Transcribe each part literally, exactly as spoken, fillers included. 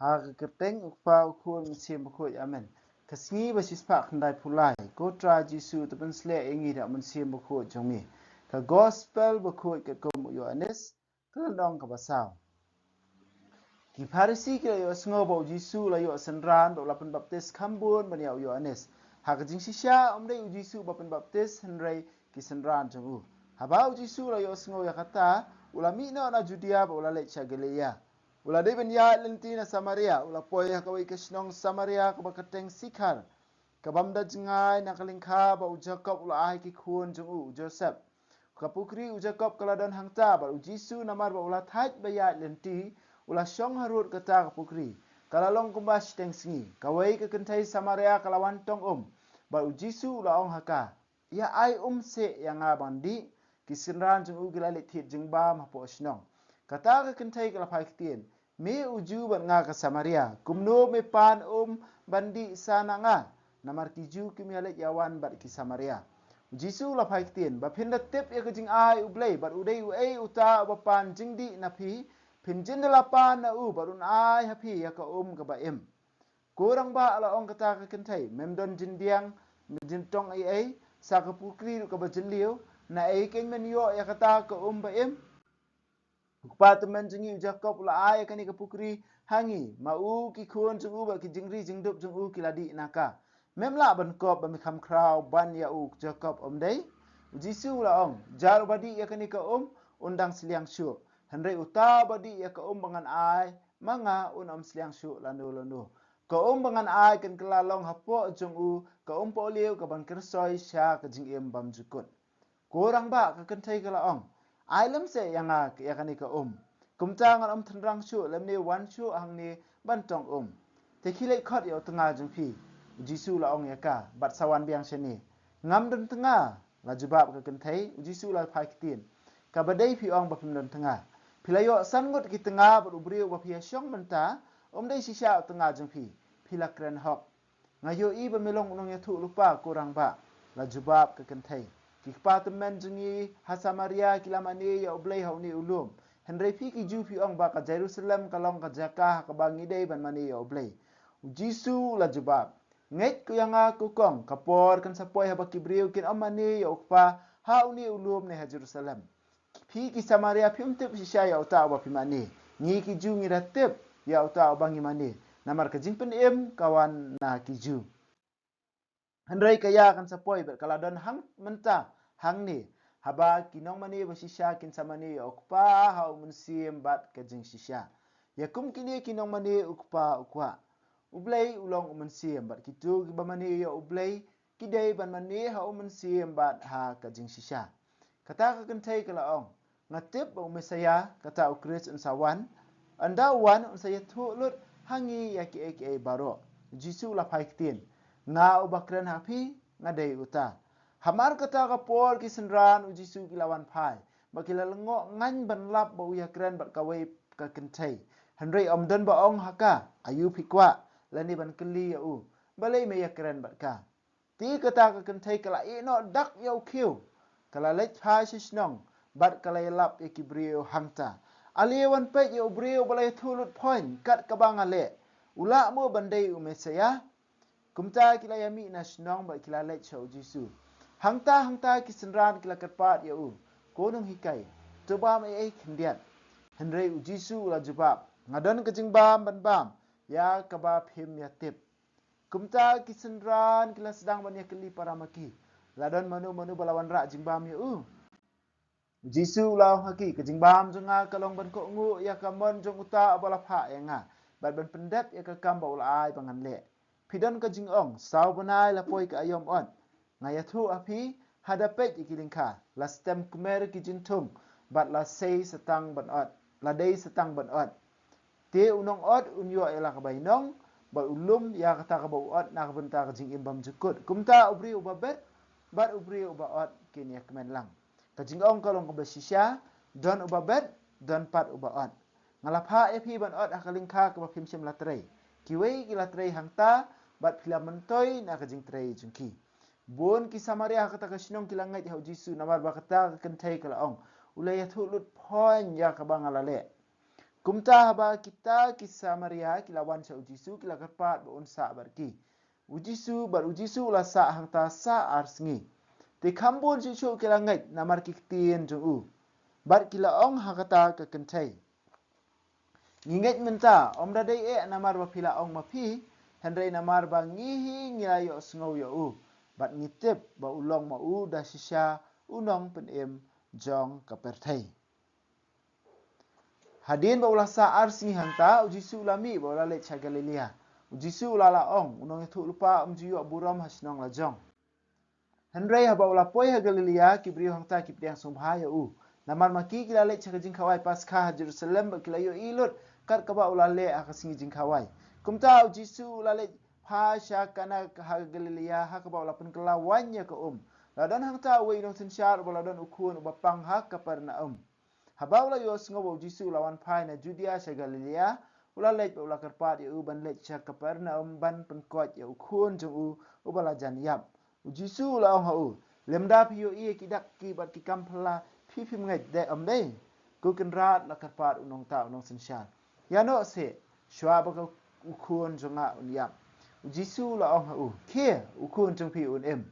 Ha ka kyrteng U Kpa, U Khun, U Mynsiem Bakhuid. Amen. Ka sngi ba shispah khyndai phew lai, ko Trai Jisu u pynshlur ïa ngi da U Mynsiem Bakhuid jong me. Ka Gospel bakhuid katkum u Ïoannis, ka lynnong kaba saw. Ki Pharisi ki la ïohsngew ba u Jisu u la ïoh synran bad u la pynbaptis kham bun ban ïa u Ïoannis. Ha ka jingshisha ym dei u Jisu uba pynbaptis hynrei ki synran jong u. Haba u Jisu u la ïohsngew ïa kata, u la mih noh na Judia bad u la leit sha Galilaïa. U la dei ban ïaid lynti na Samaria, u la poi ha kawei ka shnong Samaria kaba kyrteng Sikhar, ka bym da jngai na ka lyngkha ba u Jakob u la ai ki khun jong u, u Joseph. Ka pukri u Jakob ka la don hangta, bad u Jisu namar ba u la thait ba ïaid lynti, u la shong harud kata ka pukri. Ka la long kumba shiteng sngi, kawei ka kynthei Samaria ka la wan tong um, bad u Jisu u la ong ha ka, ïa ai um seh ïa nga ban dih. Ki synran jong u ki la leit thied jingbam hapoh shnong. Kata ka kynthei ka la phai ktien, me u Jiw bad nga ka Samaria, kumno me pan um ban dih sa na nga? Namar ki Jiw kim ïaleit ïawan bad ki Samaria. U Jisu u la phai ktien, ba phin da tip ïa ka jingai U Blei bad u dei uei uta uba pan jingdih na phi, phin jin da la pan na u bad un ai ha phi ïa ka um kaba im. Ko rangbah, la ong kata ka kynthei, mem don jingdiang, mem jingtong ei ei, sa ka pukri ruh kaba jylliew, naei keiñ men ïoh ïa kata ka um ba im? U kpa tymmen jong ngi u Jakob u la ai ïa kane ka pukri ha ngi, ma u, ki khun jong u bad ki jingri jingdup jong u ki la dih na ka. Mem lah ban kop ba me kham khraw ban ïa u Jakob, ym dei? U Jisu u la ong, jar uba dih ïa kane ka um un dang sliang shuh, hynrei uta uba dih ïa ka um ba ngan ai ma nga un ym sliang shuh lano lano. Ka um ba ngan ai kan kylla long hapoh jong u ka um pohliew ka ban kyrsoi sha ka jingim bymjukut. Ko rangbah, ka kynthei ka la ong, ai lem seh ïa nga ïa kane ka um. Kumta ngan ym tynrang shuh lymne wan shuh hangne ban tong um. Te khie leit khot ïa u tnga jong phi, u Jisu u la ong ïa ka, bad sa wan biang shane. Ngam don tnga, la jubab ka kynthei. U Jisu u la phai ktien, kaba dei phi ong ba phim don tnga. Phi la ïoh san ngut ki tnga bad u briew uba phi ïa shong mynta um dei shisha u tnga jong phi. Phi la kren hok. Nga ïohi ba me long u nongïathuhlypa, ko rangbah, la jubab ka kynthei. Ki kpa tymmen jong ngi ha Samaria ki la mane ïa U Blei ha une u lum, hynrei phi ki Jiw phi ong ba ka Jerusalem ka long ka jaka ha kaba ngi dei ban mane ïa U Blei. U Jisu u la jubab, ngeit ko ïa nga ko kong, ka por kan sa poi haba ki briew kin ym mane ïa U Kpa ha une u lum ne ha Jerusalem. Phi ki Samaria phim tip shisha ïa uta uba phi mane. Ngi ki Jiw ngi da tip ïa uta uba ngi mane, namar ka jingpynim ka wan na ki Jiw. Hynrei ka ïa kan sa poi bad ka la don hang mynta hangne, haba ki nongmane ba shisha kin sa mane ïa U Kpa ha U Mynsiem bad ka jingshisha. Ïa kum kine ki nongmane U Kpa u kwah. U Blei u long U Mynsiem bad kito kiba mane ïa U Blei ki dei ban mane ha U Mynsiem bad ha ka jingshisha. Kata ka kynthei ka la ong, nga tip ba u Messaïah, kata u Khrist, un sa wan. Ynda u wan un sa ïathuh lut ha ngi ïa kiei kiei baroh. U Jisu u la phai ktien, nga uba kren ha phi, nga dei uta. Hamar kata ka por ki synran u Jisu ki la wan phai, bad ki la lyngngoh ngaiñ ban lap ba u ïakren bad kawei ka kynthei. Hynrei ym don ba ong ha ka, aïu phi kwah, lane ban kylli ïa u, balei me ïakren bad ka. Te kata ka kynthei ka la ïeh noh dak ïa u khiew, ka la leit phai sha shnong bad ka la ïalap ïa ki briew hangta, ale wan peit ïa u briew ba la ïathuh lut phoiñ kat kaba nga leh. U lah mo ban dei u Messaïah? Kumta ki la ïamih na shnong bad ki la leit sha u Jisu. Hangta hangta ki synran ki la kyrpad ïa u, ko nonghikai, to bam ei ei khyndiat. Hynrei u Jisu u la jubab, nga don ka jingbam ban bam ïa kaba phim ïatip. Kumta ki synran ki la sdang ban ïakylli para ma ki, la don mano mano ba la wanrah jingbam ïa u? U Jisu u la ong ha ki, ka jingbam jong nga ka long ban kohnguh ïa ka mon jong uta uba la phah ïa nga, bad ban pyndep ïa ka kam ba u la ai ba ngan leh. Phi don ka jingong, saw bnai la poi ka aïom ot. Nga ïathuh ha phi, hada peit ïa ki lyngkha, la stem kmer ki jingthung, bad la sei sa tang ban ot, la dei sa tang ban ot. Te u nongot un ïoh ïa la ka bainong, bad u lum ïa kata kaba u ot na ka bynta ka jingim bymjukut. Kumta u briew uba bet bad u briew uba ot kin ïakmen lang. Ka jingong ka long kaba shisha, don uba bet, don pat uba ot. Nga la phah ïa phi ban ot ha ka lyngkha kaba phim shym la trei. Kiwei ki la trei hangta, bad phi la myntoi na ka jingtrei jong ki. Bun ki Samaria ha kata ka shnong ki la ngeit ha u Jisu namar ba kata ka kynthei ka la ong, u la ïathuh lut phoiñ ïa kaba nga la leh. Kumta haba kita ki Samaria ki la wan sha u Jisu, ki la kyrpad ba un sah bad ki. U Jisu, bad u Jisu u la sah hangta sah ar sngi. Te kham bun shuh shuh ki la ngeit namar ki ktien jong u, bad ki la ong ha kata ka kynthei: Ngi ngeit mynta, ym da dei eh namar ba phi la ong ma phi, hynrei namar ba ngi hi ngi la ïohsngew ïa u, bad ngi tip ba u long ma u da shisha u nongpynim jong ka pyrthei. Hadien ba u la sah ar sngi hangta, u Jisu u la mih bad u la leit sha Galilea. U Jisu u la la ong: U nongïathuhlypa um ju ïoh burom ha shnong la jong. Hynrei haba u la poi ha Galilea, ki briew hangta ki pdiang sngewbha ïa u, namar ma ki ki la leit sha ka jingkhawai Paskha ha Jerusalem bad ki la ïohi lut kat kaba u la leh ha ka sngi jingkhawai. Kumta u Jisu u la leit phai sha Kana ha Galilea, ha kaba u la pynkylla waiñ ïa ka um. La don hangta uwei u nongsynshar uba la don u khun uba pang ha Kapernaum. Haba u la ïohsngew ba u Jisu u la wan phai na Judia sha Galilea, u la leit bad u la kyrpad ïa u ban leit sha Kapernaum ban pynkoit ïa u khun jong u uba la jan ïap. U Jisu u la ong ha u: Lymda phi ïohi ïa ki dak ki bad ki kam phylla, phi phim ngeit de, ym dei? Ko kynrad, la kyrpad u nongta u nongsynshar, ïa noh seh, shuwa ba ka u khun jong nga un ïap. U Jisu u la ong ha u: Khie, u khun jong phi un im.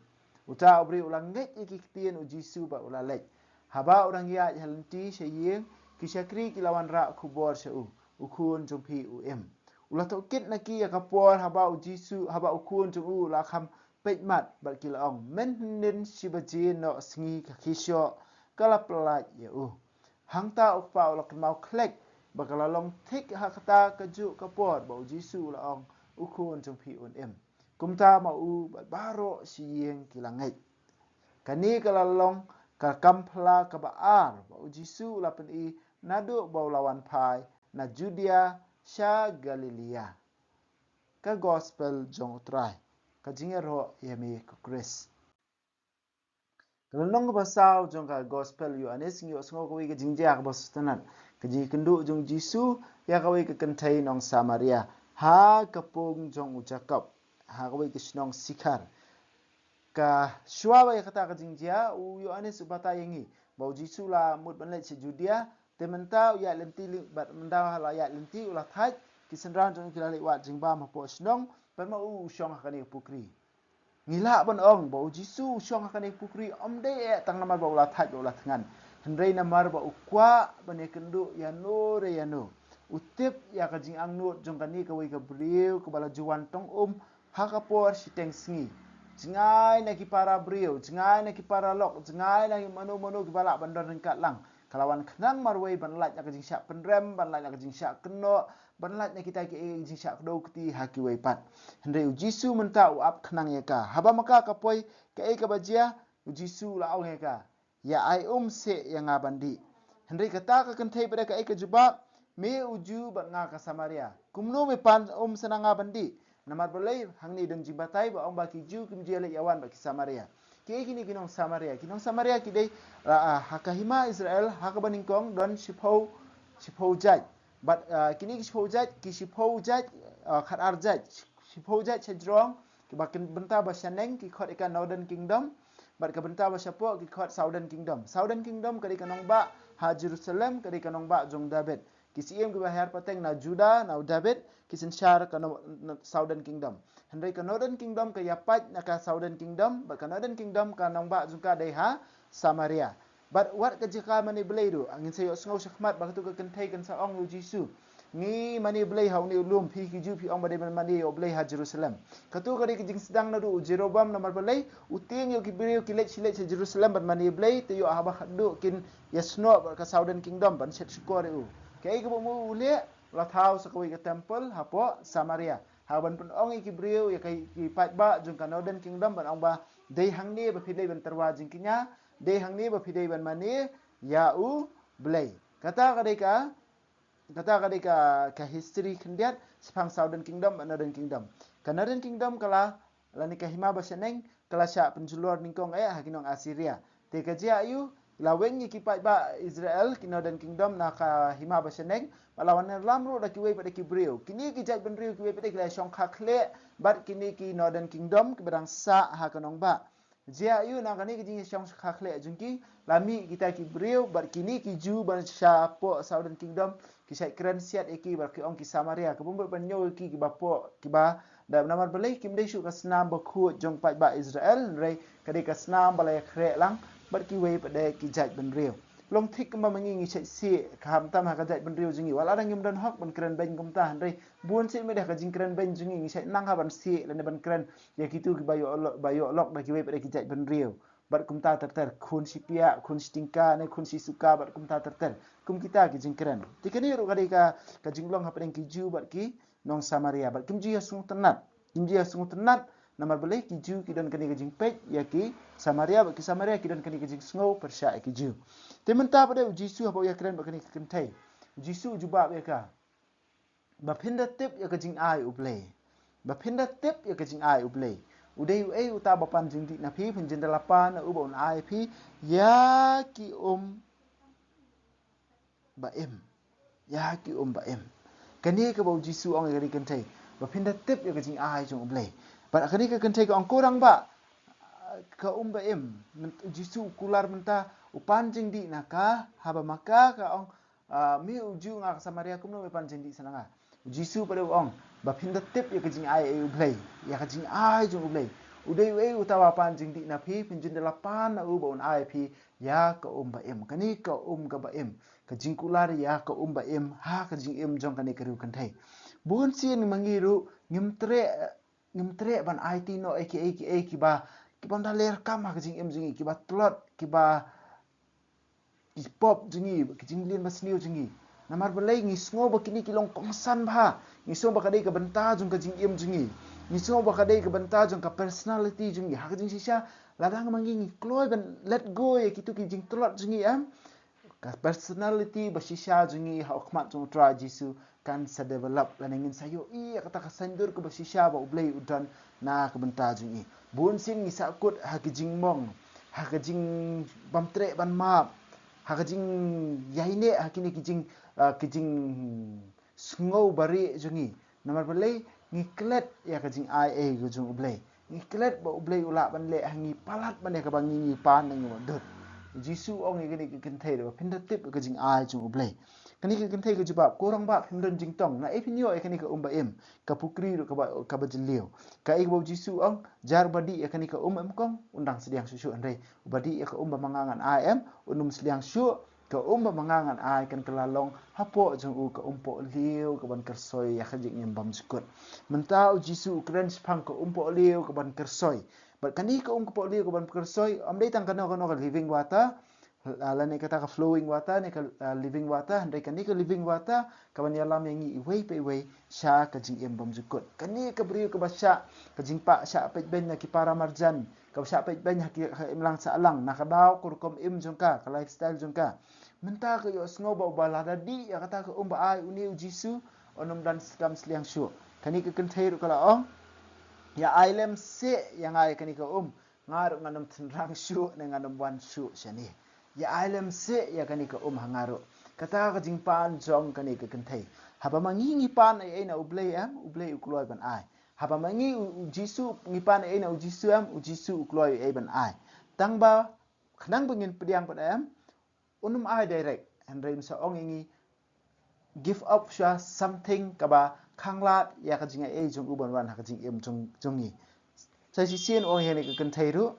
Uta u briew u la ngeit ïa ki ktien u Jisu bad u la leit. Haba u dang ïaid ha lynti sha ïing, ki shakri ki la wanrah khubor sha u: U khun jong phi u im. U la tohkit na ki ïa ka por haba u Jisu, haba u khun jong u u la kham peit mat, bad ki la ong: Mynhynnin shi baje noh sngi ka khishoh ka la pyllait ïa u. Hangta u kpa u la kynmaw khlek ba ka la long thik ha kata kajuh ka por ba u Jisu u la ong: U khun jong phi un im. Kumta ma u bad baroh shi ïing ki la ngeit. Kane ka la long ka kam phylla kaba ar ba u Jisu u la pyni naduh ba u la wan phai na Judia sha Galilea. Ka Gospel jong U Trai. Ka jingïaroh ïa me ko Khrist. Ka lynnong kaba saw jong ka Gospel Ïoannis ngi ïohsngew kawei ka jingjia kaba sngewtynnat, ka jingïakynduh jong u Jisu ïa kawei ka kynthei nong Samaria ha ka pung jong u Jakob, ha kawei ka shnong Sikhar. Ka shuwa ba ïa kata ka jingjia, u Ïoannis u batai ïa ngi ba u Jisu u la mut ban leit sha Judia, te mynta u ïaid lynti lynti bad mynta ha la ïaid lynti u la thait, ki synran jong u ki la leit wad jingbam hapoh shnong, bad ma u u shong ha kane ka pukri. Ngi lah ban ong ba u Jisu u shong ha kane ka pukri ym dei eh tang namar ba u la thait ba u la thngan, hynrei namar ba u kwah ban ïakynduh ïano re ïano. U tip ïa ka jingangnud jong kane kawei ka briew kaba la ju wan tong um ha ka por shiteng sngi. Jngai na ki para briew, jngai na ki para lok, jngai na ki mano mano kiba lah ban don ryngkat lang, ka la wan khnang marwei ban lait na ka jingshah pynrem, ban lait na ka jingshah kynnoh, ban lait na kita ki jingshah kdew kti ha kiwei pat. Hynrei u Jisu mynta u ap khnang ïa ka. Haba ma ka ka poi kaei kaba jia, u Jisu u la ong ïa ka: Ïa ai um seh ïa nga ban dih. Hynrei kata ka kynthei pat da kaei ka jubab: Me u Jiw bad nga ka Samaria, kumno me pan um seh na nga ban dih? Namar balei hangne don jingbatai ba ong ba ki Jiw kim ju ïaleit ïawan bad ki Samaria. Kiei kine ki nong Samaria? Ki nong Samaria ki dei, ah, ah, ha ka hima Israel ha kaba nyngkong don shiphew, shiphew jait. Bad, ah, kine ki shiphew jait, ki shiphew jait, ah, khatar jait, shiphew jait shajrong, kiba kin bynta ba shaneng ki khot ïa ka Northern Kingdom, bad ka bynta ba shapoh ki khot Southern Kingdom. Southern Kingdom ka dei ka nongbah ha Jerusalem, ka dei ka nongbah jong David. Ki siem kiba hiar pateng na Juda, na u David, ki synshar ka no-, na Southern Kingdom. Hynrei ka Northern Kingdom ka ïapait na ka Southern Kingdom, bad ka Northern Kingdom ka nongbah jong ka dei ha Samaria. Bad wat ka jaka mane blei ruh, ngin sa ïohsngew shakhmat ba katu ka kynthei kan sa ong ïa u Jisu: Ngi mane blei ha une u lum, phi ki Jiw phi ong ba dei ban mane ïa u Blei ha Jerusalem. Katu ka dei ka jingsdang naduh u Jeroboam, namar balei? U tieng ïa ki briew ki leit shi leit sha Jerusalem ban mane blei, te ïoh haba khadduh kin ïasnoh bad ka Southern Kingdom ban shet shukor ïa u. Kaei kaba u leh? U la thaw sa kawei ka temple hapoh Samaria, ha ban pynong ïa ki briew, ïa ki paidbah jong ka Northern Kingdom ban ong ba dei hangne ba phi dei ban tyrwa jingkñia, dei hangne ba phi dei ban mane ïa u Blei. Kata ka dei ka, kata ka dei ka, ka history khyndiat shaphang Southern Kingdom bad Northern Kingdom. Ka Northern Kingdom ka la, lane ka hima ba shaneng, ka la shah pynjulor nyngkong eh ha ki nong Assyria. Te ka jia aiu? La weng ïa ki paidbah Israel, ki Northern Kingdom, na ka hima ba shaneng, bad la wan ïalam ruh da kiwei pat de ki briew. Kine ki jait bynriew kiwei pat de ki la shongkha khleh bad kine ki Northern Kingdom kiba dang sah ha ka nongbah. Jia ïu na kane ka jingïashong kha khleh jong ki, la mih kita ki briew bad kine ki Jiw ban sha poh Southern Kingdom, ki shait kren siat ïa ki bad ki ong ki Samaria, ka bym bit ban ñiew ïa ki kiba poh kiba da, namar balei? Kim dei shuh ka snam bakhuid jong paidbah Israel, hynrei ka dei ka snam ba la ïakhreh lang bad kiwei pat de ki jaitbynriew. Long thik kumba ma ngi ngi shait sih, khamtam ha ka jaitbynriew jong ngi. Wat la dang ngim don hok ban kren beiñ kumta, hynrei bun sien mynta ha ka jingkren beiñ jong ngi ngi shait nang ha ban sih lane ban kren ïa kitu kiba ïoh lo-, ba ïoh lok da kiwei pat de ki jaitbynriew. Bad kumta ter ter, khun shi piak, khun shi tyngka, ne khun shi suka, bad kumta ter ter. Kum kita ki jingkren. Te kane ruh ka dei ka, ka jinglong hapdeng ki Jiw bad ki nong Samaria. Bad kim ju ïa sngewtynnat. Kim ju ïa sngewtynnat, namar balei? Ki Jiw ki don kane ka jingpeit ïa ki Samaria, bad ki Samaria ki don kane ka jingsngew pyrshah ïa ki Jiw. Te mynta pat de u Jisu haba u ïakren bad kane ka kynthei, u Jisu u jubab ïa ka ba phin da tip ïa ka jingai U Blei. Ba phin da tip ïa ka jingai U Blei. U dei uei uta ba pan jingdih na phi, phin jin da la pan na u ba un ai phi ïa ki um ba im. Ïa ki um ba im. Kane kaba u Jisu u ong ïa kane ka kynthei, ba phin da tip ïa ka jingai jong U Blei. Bad kane ka kynthei ka ong, ko rangbah, ka um ba im. Mynt-, u Jisu u kular mynta, u pan jingdih na ka, haba ma ka ka ong, ah, me u Jiw, nga ka Samaria, kumno me pan jingdih sa na nga? U Jisu pat de u ong ba phin da tip ïa ka jingai ei U Blei, ïa ka jingai jong U Blei. U dei uei uta ba pan jingdih na phi, phin jin da la pan na u ba un ai phi ïa ka um ba im. Kane ka um kaba im, ka jingkular ïa ka um ba im ha ka jingim jong kane ka riew kynthei. Bun sien ma ngi ruh ngim treh, ngim treh ban aiti noh ïa kiei kiei kiba, kiba ym da leh kam ha ka jingim jong ngi, kiba tlot, kiba ki pop jong ngi, ki jingleh ba sniew jong ngi. Namar balei? Ngi sngew ba kine ki long kongsan bha. Ngi sngew ba ka dei ka bynta jong ka jingim jong ngi. Ngi sngew ba ka dei ka bynta jong ka personality jong ngi. Ha ka jingshisha, lada ma ngi ngi kloi ban let go ïa kitu ki jingtlot jong ngi, em, ka personality ba shisha jong ngi ha u khmat jong U Trai Jisu kan sa develop, lane ngin sa ïohi ïa kata ka saiñdur kaba shisha ba U Blei u don na ka bynta jong ngi. Bun sien ngi sahkut ha ka jingmong, ha ka jingbym treh ban map, ha ka jingïaineh ha kine ki jing, ah, ki jingsngew barieh jong ngi. Namar balei? Ngi klet ïa ka jingai ei ka jong U Blei. Ngi klet ba U Blei u lah ban leh ha ngi palat ban ïa kaba ngi ngi pan ne ngi mutdur. U Jisu u ong ïa kane ka kynthei ba phin da tip ïa ka jingai jong U Blei. Kane ka kynthei ka jubab, ko rangbah, phim don jingtong. Naei phin ïoh ïa kane ka um ba im, ka pukri ruh kaba, kaba jylliew. Kaei kaba u Jisu u ong? Jar uba dih ïa kane ka um, em kong, un dang sliang shuh shuh, hynrei uba dih ïa ka um ba ma nga ngan ai, em, un ym sliang shuh. Ka um ba ma nga ngan ai kan kylla long hapoh jong u ka um pohliew kaban kyrsoi ïa ka jingim bymjukut. Mynta u Jisu u kren shaphang ka um pohliew kaban kyrsoi. Bad kane ka um pohliew kaban kyrsoi ym dei tang kano kano ka living water, ah, lane kata ka flowing water, ne ka, ah, living water, hynrei kane ka living water kaban ïalam ïa ngi iwei pa iwei sha ka jingim bymjukut. Kane ka briew kaba shah ka jingpah shah peit beiñ na ki para marjan, kaba shah peit beiñ ha ki, ha imlang sahlang, na ka daw ka rukom im jong ka, ka lifestyle jong ka. Mynta ka ïohsngew ba uba lada dih ïa kata ka um ba ai une u Jisu, un ym dang skam sliang shuh. Kane ka kynthei ruh ka la ong, ïa ai lem seh ïa nga ïa kane ka um, nga ruh ngan ym tynrang shuh ne ngan ym wan shuh shane. Ïa ai lem seh ïa kane ka um ha nga ruh. Kata ka jingpan jong kane ka kynthei. Haba ma ngi ngi pan ei ei na U Blei, em, U Blei u kloi ban ai. Haba ma ngi u, u Jisu, ngi pan ei ei na u Jisu, em, u Jisu u kloi ei ei ban ai. Tang ba khnang ba ngin pdiang pat, em, un ym ai direct, hynrei un sa ong ïa ngi, give up sha something kaba khanglad ïa ka jingai ei jong u ban wan ha ka jingim jong, jong ngi. Sa shisien u ong ïa kane ka kynthei ruh,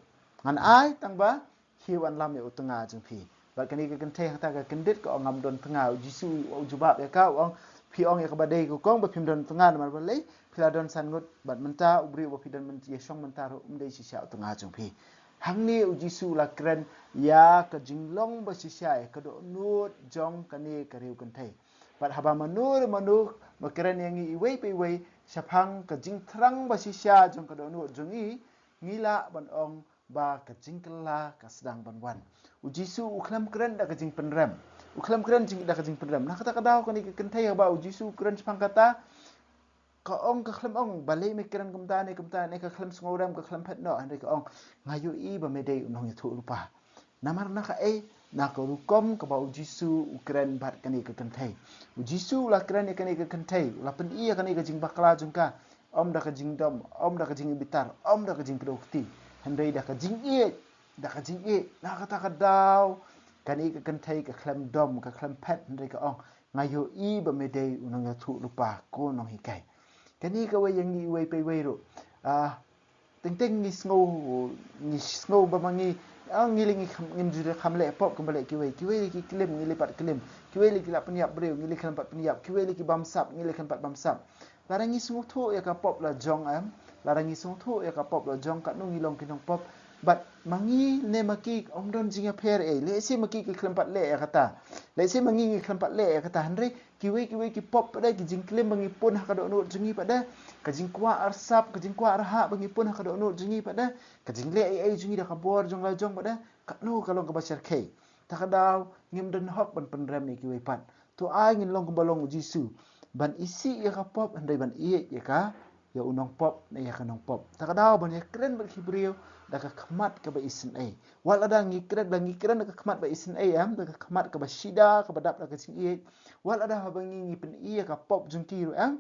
ngan ai tang ba phi wan lam ïa u tnga jong phi. Bad kane ka kynthei hangta ka kyndit ka ong, ngam don tnga. U Jisu u jubab ïa ka, u ong, phi ong ïa kaba dei ko kong ba phim don tnga, namar balei? Phi la don san ngut bad mynta u briew ba phi don mynta, ïa shong mynta ruh um dei shisha u tnga jong phi. Hangne u Jisu u la kren ïa ka jinglong ba shisha, ïa ka dohnud jong kane ka riew kynthei. Bad haba mano re mano ba kren ïa ngi iwei pa iwei shaphang ka jingthrang ba shisha jong ka dohnud jong ngi, ngi lah ban ong ba ka jingkylla ka sdang ban wan. U Jisu u khlem kren da ka jingpynrem. U khlem kren jing, da ka jingpynrem. Na kata ka daw kane ka kynthei haba u Jisu u kren shaphang kata, ka ong, ka khlem ong balei me kren kumta ne kumta ne, ka khlem sngewrem, ka khlem phet noh, hynrei ka ong, nga ïohi ba me dei u nongïathuhlypa. Namar na kaei? Na ka rukom kaba u Jisu u kren bad kane ka kynthei. U Jisu u la kren ïa kane ka kynthei, u la pyni ïa kane ka jingbakla jong ka, ym da ka jingdom, ym da ka jingbitar, ym da ka jingpyndonkti. Hynrei da ka jingïeit, da ka jingïeit, na kata ka daw, kane ka kynthei ka khlem dom, ka khlem phet, hynrei ka ong, nga ïohi ba me dei u nongïathuhlypa, ko nonghikai. Kane kawei ïa ngi iwei pa iwei ruh. Ah, teng teng ngi sngew, ngi sngew ba ma ngi, ah, ngi leh ngi kham, ngim ju kham leh pop kumba leh kiwei, kiwei leh ki klim, ngi leh pat klim, kiwei leh ki lah pynïap briew, ngi leh khlem pat pynïap, kiwei leh ki bamsap, ngi leh khlem pat bamsap. Lada ngi sngewthuh ïa ka pop la jong em, lada ngi sngewthuh ïa ka pop la jong, katno ngi long ki nongpop. Bad ma ngi ne ma ki ym don jingïapher ei, lehse ma ki ki khlem pat leh ïa kata. Lehse ma ngi ngi khlem pat leh ïa kata, hynrei kiwei kiwei ki pop pat de, ki jingklim ba ngi pun ha ka dohnud jong ngi pat de, ka jingkwah arsap, ka jingkwah arhah ba ngi pun ha ka dohnud jong ngi pat de, ka jingleh ei ei jong ngi da ka bor jong la jong pat de, katno ka long kaba shyrkhei. Ta ka daw ngim don hok ban pynrem ïa kiwei pat. To ai ngin long kumba long u Jisu, ban isih ïa ka pop, hynrei ban ïeit ïa ka, ïa u nongpop ne ïa ka nongpop. Ta ka daw ban ïakren bad ki briew da ka khmat kaba isynei. Wat lada ngi kren, da ngi kren da ka khmat ba isynei em, da ka khmat kaba shida, kaba dap da ka jingïeit. Wat lada haba ngi, ngi pyni ïa ka pop jong ki ruh em,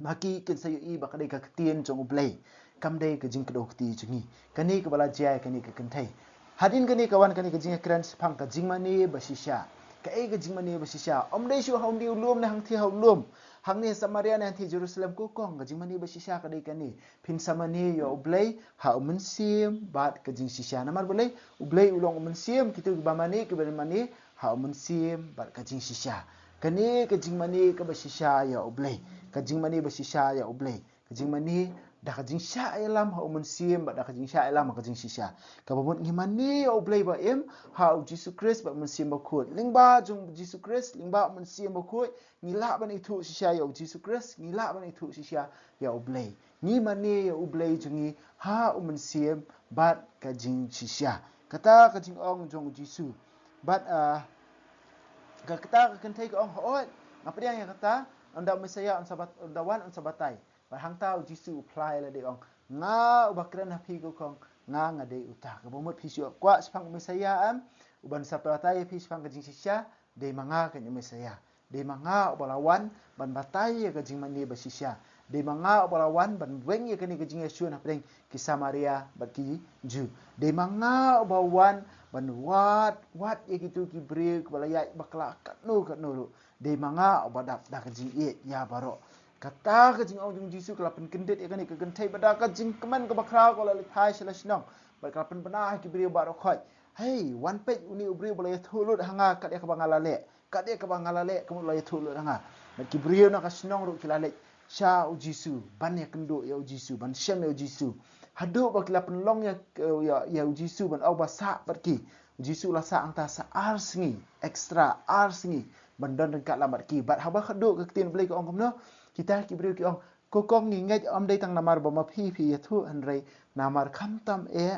ma ki kin sa ïohi ba ka dei ka ktien jong U Blei, kam dei ka jingkdew kti jong ngi. Kane kaba la jia ïa kane ka kynthei. Hadien kane ka wan kane ka jingïakren shaphang ka jingmane ba shisha. Kaei ka jingmane ba shisha? Ym dei shuh ha une u lum ne hangthie ha u lum, hangne Samaria ne hangthie Jerusalem, ko kong, ka jingmane ba shisha ka dei kane. Phin sa mane ïa U Blei ha u mynsiem bad ka jingshisha. Namar balei? U Blei u long u mynsiem, kito kiba mane, kiba mane ha u mynsiem bad ka jingshisha. Kane ka jingmane kaba shisha ïa U Blei. Ka jingmane ba shisha ïa U Blei. Ka jingmane da ka jingshah ïalam ha u mynsiem bad da ka jingshah ïalam ha ka jingshisha. Kaba mut ngi mane ïa U Blei ba im ha u Jisu Khrist bad u Mynsiem Bakhuid. Lyngba jong u Jisu Khrist, lyngba u Mynsiem Bakhuid, ngi lah ban ithuh shisha ïa u Jisu Khrist, ngi lah ban ithuh shisha ïa U Blei. Ngi mane ïa U Blei jong ngi ha u mynsiem bad ka jingshisha. Kata ka jingong jong u Jisu. Bad, ah, ka, kata ka kynthei ka ong, hooid, nga pdiang ïa kata, ynda u Messaïah un sa bat, ynda wan un sa batai. Bad hangta u Jisu u phla ïa lade, ong, nga uba kren ha phi, ko kong, nga, nga dei uta. Kaba mut phi shu kwah shaphang u Messaïah em, uban sa batai ïa phi shaphang ka jingshisha, dei ma nga kane u Messaïah. Dei ma nga uba la wan ban batai ïa ka jingmane ba shisha. Dei ma nga uba la wan ban weng ïa kane ka jingïashun hapdeng ki Samaria bad ki Jiw. Dei ma nga uba wan ban wad, wad ïa kito ki briew kiba la ïaid bakla katno katno ruh. Dei ma nga uba dap da ka jingïeit ïa baroh. Kata ka jingong jong u Jisu ka la pynkyndit ïa kane ka kynthei bad da ka jingkmen kaba khraw ka la leit phai sha la shnong. Bad ka la pynbna ha ki briew baroh khoit. Hei, wan peit une u briew ba la ïathuh lut ha nga, kat ïa kaba nga la leh. Kat ïa kaba nga la leh, ka mut la ïathuh lut ha nga. Bad ki briew na ka shnong ruh ki la leit sha u Jisu, ban ïakynduh ïa u Jisu, ban shem ïa u Jisu. Haduh ba ki la pynlong ïa, ïa, ïa u Jisu ban ong ba sah bad ki. U Jisu la sah hangta sa ar sngi, extra ar sngi, ban don ryngkat lang bad ki. Bad haba khatduh ka ktien Blei ka ong kumno, kita ki briew ki ong, ko kong, ngi ngeit ym dei tang namar ba ma phi phi ïathuh, hynrei namar khamtam eh,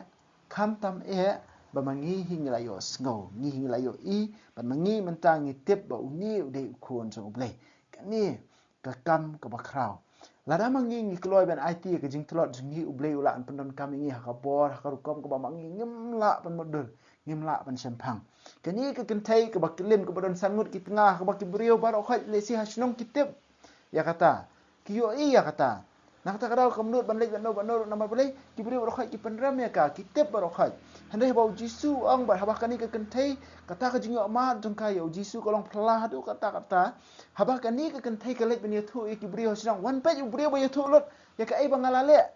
khamtam eh ba ma ngi hi ngi la ïohsngew, ngi hi ngi la ïohi, bad ma ngi mynta ngi tip ba une u dei u Khun jong U Blei. Kane ka kam kaba khraw. Lada ma ngi ngi kloi ban aiti ïa ka jingtlot jong ngi, U Blei u lah ban pyndonkam ïa ngi ha ka bor, ha ka rukom kaba ma ngi ngim lah ban mutdur, ngim lah ban shemphang. Kane ka kynthei kaba klim, kaba don san ngut ki tnga, kaba ki briew baroh khoit lehse ha shnong ki tip ïa kata, ki ïohi ïa kata. Na kata ka daw kam nud ban leit bad no bad no ruh, namar balei? Ki briew baroh khoit ki pynrem ïa ka, ki tip baroh khoit. Hynrei haba u Jisu u ong bad haba kane ka kynthei, kata ka jingïohmad jong ka ïa u Jisu ka long phylla haduh katta katta. Haba kane ka kynthei ka leit ban ïathuh ïa ki briew ha shnong, wan peit u briew ba ïathuh lut ïa kaei ba nga la leh.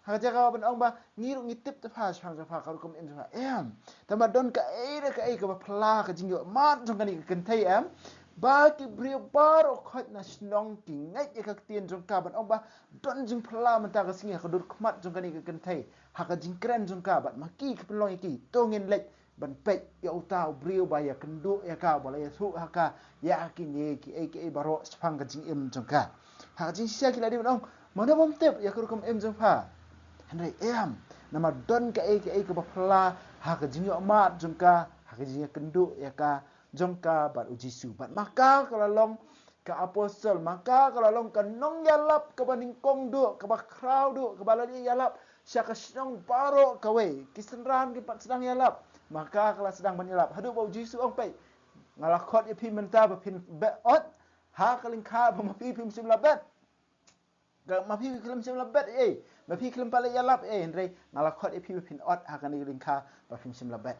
Ha ka jaka ban ong ba ngi ruh ngi tip te pha shaphang jong pha, ka rukom im jong pha, em. Tangba don kaei re kaei kaba phylla ka jingïohmad jong kane ka kynthei, em, ba ki briew baroh khoit na shnong ki ngeit ïa ka ktien jong ka, ban ong ba don jingphylla mynta ka sngi ha ka dur khmat jong kane ka kynthei, ha ka jingkren jong ka. Bad ma ki ki pynlong ïa ki, to ngin leit ban peit ïa uta u briew ba ïakynduh ïa ka, ba la ïathuh ha ka ïa kine kiei kiei baroh shaphang ka jingim jong ka. Ha ka jingshisha ki la dei ban ong, mano bym tip ïa ka rukom im jong pha? Hynrei em, namar don kaei kaei kaba phylla ha ka jingïohmad jong ka, ha ka jingïakynduh ïa ka jong ka bad u Jisu. Bad ma ka ka la long ka apostol, ma ka ka la long ka nongïalap kaba nyngkong duh, kaba khraw duh, kaba la ïalap sha ka shnong baroh kawei. Ki synran ki pat sdang ïalap, ma ka ka la sdang ban ïalap. Haduh ba u Jisu u ong, peit, nga la khot ïa phi mynta ba phin beh ot ha ka lyngkha ba ma phi phim shym la bet. Ka, ma phi khlem shym la bet ei, ma phi khlem pat la ïalap ei, hynrei nga la khot ïa phi ba phin ot ha kane ka lyngkha ba phin shym la bet.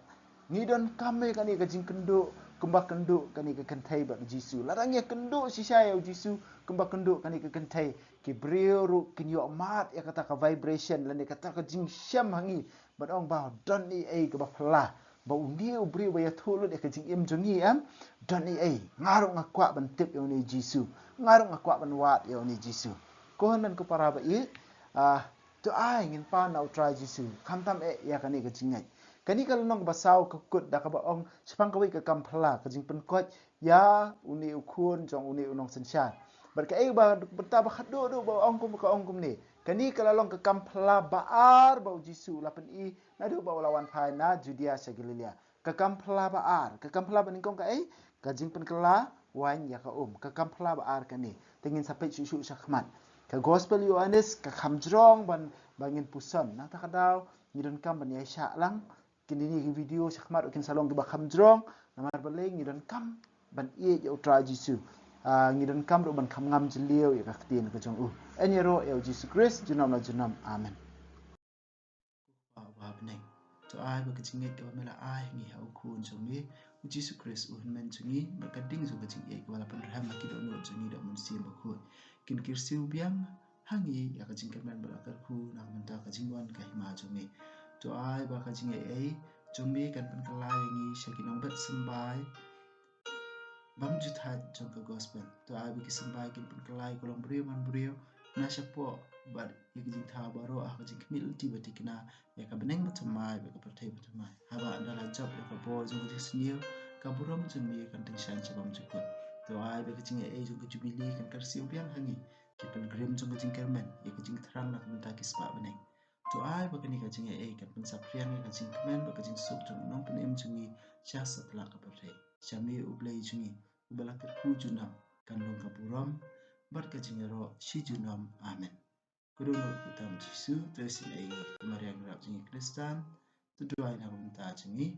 Ngi donkam ïa kane ka jingkynduh kumba kynduh kane ka kynthei bad u Jisu. Lada ngi ïakynduh shisha ïa u Jisu kumba kynduh kane ka kynthei, ki briew ruh kin ïoh mad ïa kata ka vibration lane kata ka jingshem ha ngi, ban ong ba don ei ei kaba phylla, ba une u briew ba ïathuh lut ïa ka jingim jong ngi, em, don ei ei. Nga ruh nga kwah ban tip ïa une u Jisu, nga ruh nga kwah ban wad ïa une u Jisu. Ko hynmen ko para ba ïeit, ah, to ai ngin pan na u Trai Jisu, khamtam eh ïa kane ka jingngeit. Kane ka lynnong kaba saw ka kut da kaba ong shaphang kawei ka kam phylla, ka jingpynkhuid ïa une u khun jong une u nongsynshar. Bad kaei ba, bynta ba khatduh duh ba ong kum, ka ong kumne. Kane ka la long ka kam phylla ba ar ba u Jisu u la pyni naduh ba u la wan phai na Judia sha Galilaia. Ka kam phylla ba ar, ka kam phylla ba nyngkong kaei? Ka jingpynkylla waiñ ïa ka um. Ka kam phylla ba ar kane. Te ngin sa peit shuh shuh shakhmat. Ka Gospel Ïoannis ka kham jrong ban, ba ngin puson. Nangta ka daw ngi donkam ban ïaishah lang. Kine ki video shakhmat ruh kin sa long kiba kham jrong, namar balei? Ngi donkam ban ïeit ïa u Trai Jisu. Ah, ngi donkam ruh ban kham ngam jylliew ïa ka ktien ka jong u. Yn ïaroh ïa u Jisu Khrist junom la junom. Amen. Ko Kpa uba ha bneng, to ai ba ka jingngeit kaba me la ai ha ngi ha u Khun jong me u Jisu Khrist, u Hynmen jong ngi, bad ka ding jong ka jingïeit kaba la pynrhem ha ki dohnud jong ngi da u Mynsiem Bakhuid, kin kyrsiew biang ha ngi ïa ka jingkyrmen bad la kyrkhu na ka bynta ka jingwan ka hima jong me. To ai ba ka jingaiei jong me kan pynkylla ïa ngi sha ki nongbet symbai bymjukthait jong ka Gospel. To ai ba ki symbai kin pynkylla ïa ka longbriew manbriew na shapoh bad ïa ki jingthaw baroh ha ka jingkhmih lynti ba thikna ïa ka bneng ba thymmai bad ka pyrthei ba thymmai. Haba ynda la jop ïa ka bor jong ka jingsniew, ka burom jong me kan tyngshaiñ sha bymjukut. To ai ba ka jingaiei jong ka Jubili kan kyrsiew biang ha ngi, ki pilgrim jong ka jingkyrmen, ïa ka jingthrang na ka bynta ki spah bneng. To ai ba kane ka jingaiei kan pynsaphriang ïa ka jingkmen bad ka jingsuk jong u Nongpynim jong ngi sha satlak ka pyrthei. Sha me U Blei jong ngi uba la kyrkhu junom, kan long ka burom bad ka jingïaroh shi junom. Amen. Ka dohnud kyrteng Jisu, to isynei ïa ngi. Ko Maria nongrep jong ngi Khristan, to duwai na ka bynta jong ngi.